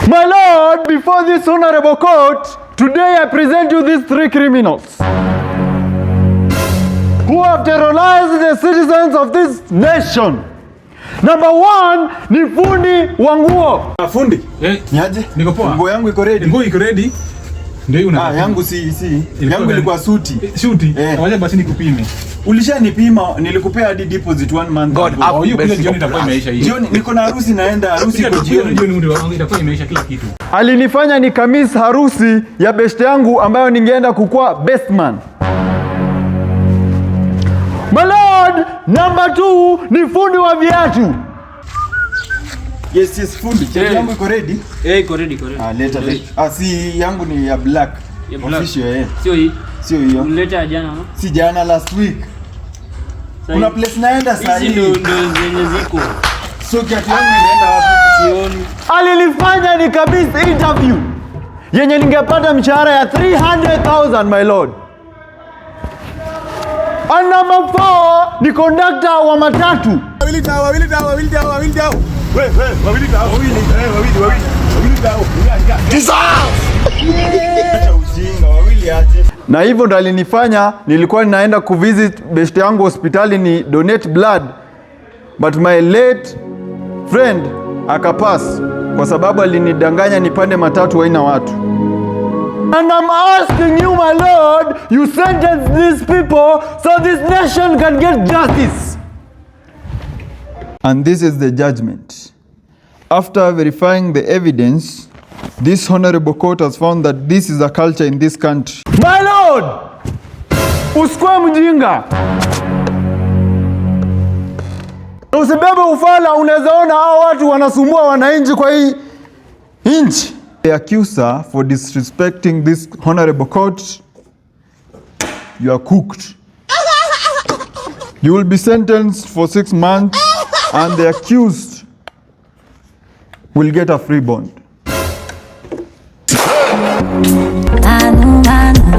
My lord, before this honorable court, today I present you these three criminals who have terrorized the citizens of this nation. Number one ni fundi wa nguo. Fundi. Eh, Niaje? Niko poa. Nguo yangu iko ready. Nguo iko ready. Ndio hii una. Ah, yangu si. Ilikuwa Yangu gani? Ilikuwa suti. Suti. Eh. Wacha basi nikupime. Ulishanipima, nilikupea hadi deposit one month God ago. have Oh, hiyo kuja mercy jioni upon itakuwa us. imeisha hiyo. Jioni niko na harusi, naenda harusi iko Jioni jioni. Jioni itakuwa imeisha kila kitu. Alinifanya nikamiss harusi ya beshte yangu ambayo ningeenda kukua best man. My lord, number two ni fundi wa viatu. Yes, fundi. Cheki, yangu iko ready. Eh, iko ready, iko ready. Ah, leta leta. Ah, si yangu ni ya black. Ya black. Official, eh. Sio hii. Sio hiyo. Ulileta jana, no? Si jana, last week. Sasa Kuna place naenda saa hizi hii. ndo zenye ziko. So kiatu yangu inaenda wapi? Sioni. Alinifanya nikamiss interview yenye ningepata mshahara ya 300,000, my lord. And number four ni conductor wa matatu. Wawili tao, wawili tao, wawili tao, wawili tao. We, we, wawili tao. Wawili, eh, wawili, wawili. Wawili tao. Acha ujinga, wawili aje. Na hivyo ndo alinifanya, nilikuwa ninaenda kuvisit best yangu hospitali ni donate blood, but my late friend akapass kwa sababu alinidanganya nipande matatu haina watu. And I'm asking you, my lord, you sentence these people so this nation can get justice. And this is the judgment. After verifying the evidence, this honorable court has found that this is a culture in this country. My lord, usikue mjinga, usibebe ufala. Unaweza ona hao watu wanasumbua wananchi kwa hii nchi. The accuser, for disrespecting this honorable court, you are cooked. You will be sentenced for 6 months and the accused will get a free bond. Manu, manu.